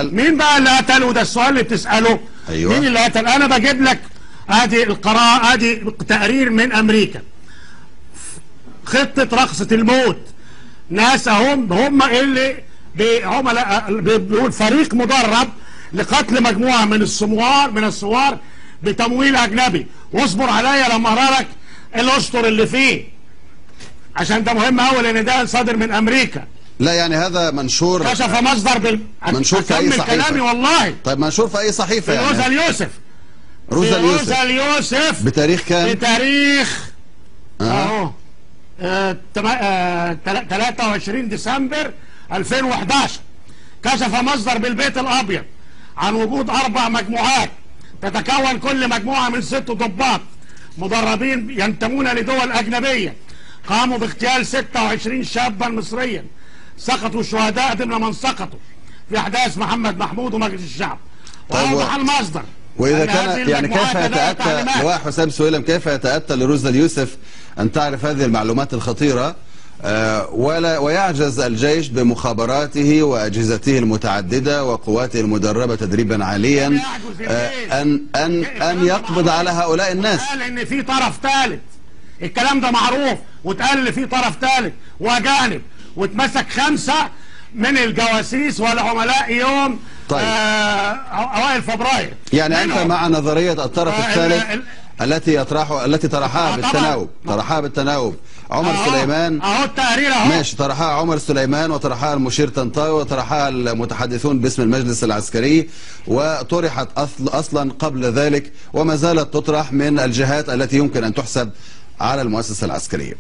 مين بقى اللي قتل؟ وده السؤال اللي بتسأله. أيوة. مين اللي قتل؟ انا بجيب لك ادي القرار، ادي تقرير من امريكا، خطة رقصة الموت. ناس هم اللي عملاء، بيقول فريق مدرب لقتل مجموعة من الثوار بتمويل اجنبي. واصبر عليا لما اقرا لك الاسطر اللي فيه، عشان ده مهم قوي لان ده صادر من امريكا. لا يعني هذا منشور، كشف مصدر منشور في اي صحيفة؟ كلامي والله. طيب منشور في اي صحيفة يعني؟ روزا اليوسف. روزا اليوسف. روزا اليوسف بتاريخ كام؟ بتاريخ اهو 23 ديسمبر 2011. كشف مصدر بالبيت الابيض عن وجود 4 مجموعات تتكون كل مجموعة من 6 ضباط مدربين ينتمون لدول اجنبية، قاموا باغتيال 26 شابا مصريا سقطوا شهداء ضمن من سقطوا في احداث محمد محمود ومجلس الشعب. طيب وأوضح المصدر وإذا كان يعني كيف يتأتى لواء حسام سويلم، كيف يتأتى لروزا اليوسف أن تعرف هذه المعلومات الخطيرة ولا ويعجز الجيش بمخابراته وأجهزته المتعددة وقواته المدربة تدريبا عاليا أن يقبض على هؤلاء الناس؟ قال إن في طرف ثالث، الكلام ده معروف، واتقال في طرف ثالث وأجانب، واتمسك 5 من الجواسيس والعملاء يوم طيب. اوائل فبراير. يعني انت مع نظرية الطرف الثالث التي يطرحه، التي طرحها بالتناوب، طرحها بالتناوب عمر سليمان. اهو التقرير اهو ماشي، طرحها عمر سليمان وطرحها المشير طنطاوي وطرحها المتحدثون باسم المجلس العسكري، وطرحت اصلا قبل ذلك وما زالت تطرح من الجهات التي يمكن ان تحسب على المؤسسة العسكرية.